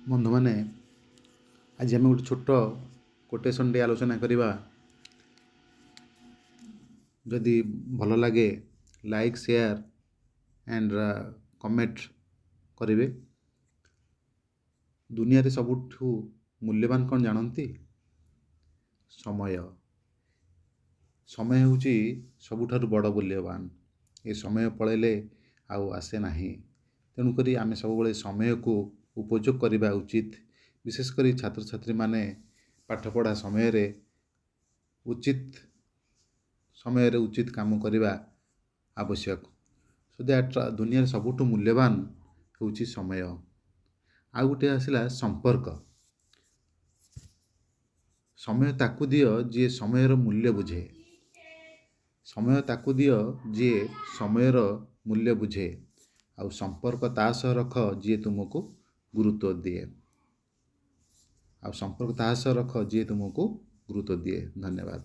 ବନ୍ଧୁମାନେ, ଆଜି ଆମେ ଗୋଟେ ଛୋଟ କୋଟେସନ୍ଟେ ଆଲୋଚନା କରିବା। ଯଦି ଭଲ ଲାଗେ, ଲାଇକ୍, ସେୟାର ଆଣ୍ଡ କମେଣ୍ଟ କରିବେ। ଦୁନିଆରେ ସବୁଠୁ ମୂଲ୍ୟବାନ କ'ଣ ଜାଣନ୍ତି? ସମୟ। ସମୟ ହେଉଛି ସବୁଠାରୁ ବଡ଼ ମୂଲ୍ୟବାନ। ଏ ସମୟ ପଳେଇଲେ ଆଉ ଆସେ ନାହିଁ। ତେଣୁକରି ଆମେ ସବୁବେଳେ ସମୟକୁ ଉପଯୋଗ କରିବା ଉଚିତ। ବିଶେଷ କରି ଛାତ୍ରଛାତ୍ରୀମାନେ ପାଠପଢ଼ା ସମୟରେ ଉଚିତ ସମୟରେ ଉଚିତ କାମ କରିବା ଆବଶ୍ୟକ। ସୋ that ଦୁନିଆରେ ସବୁଠୁ ମୂଲ୍ୟବାନ ହେଉଛି ସମୟ। ଆଉ ଗୋଟିଏ ଆସିଲା ସମ୍ପର୍କ। ସମୟ ତାକୁ ଦିଅ ଯିଏ ସମୟର ମୂଲ୍ୟ ବୁଝେ। ସମୟ ତାକୁ ଦିଅ ଯିଏ ସମୟର ମୂଲ୍ୟ ବୁଝେ, ଆଉ ସମ୍ପର୍କ ତା ସହ ରଖ ଯିଏ ତୁମକୁ ଗୁରୁତ୍ୱ ଦିଏ। ଆଉ ସମ୍ପର୍କ ତା ସହ ରଖ ଯିଏ ତୁମକୁ ଗୁରୁତ୍ୱ ଦିଏ। ଧନ୍ୟବାଦ।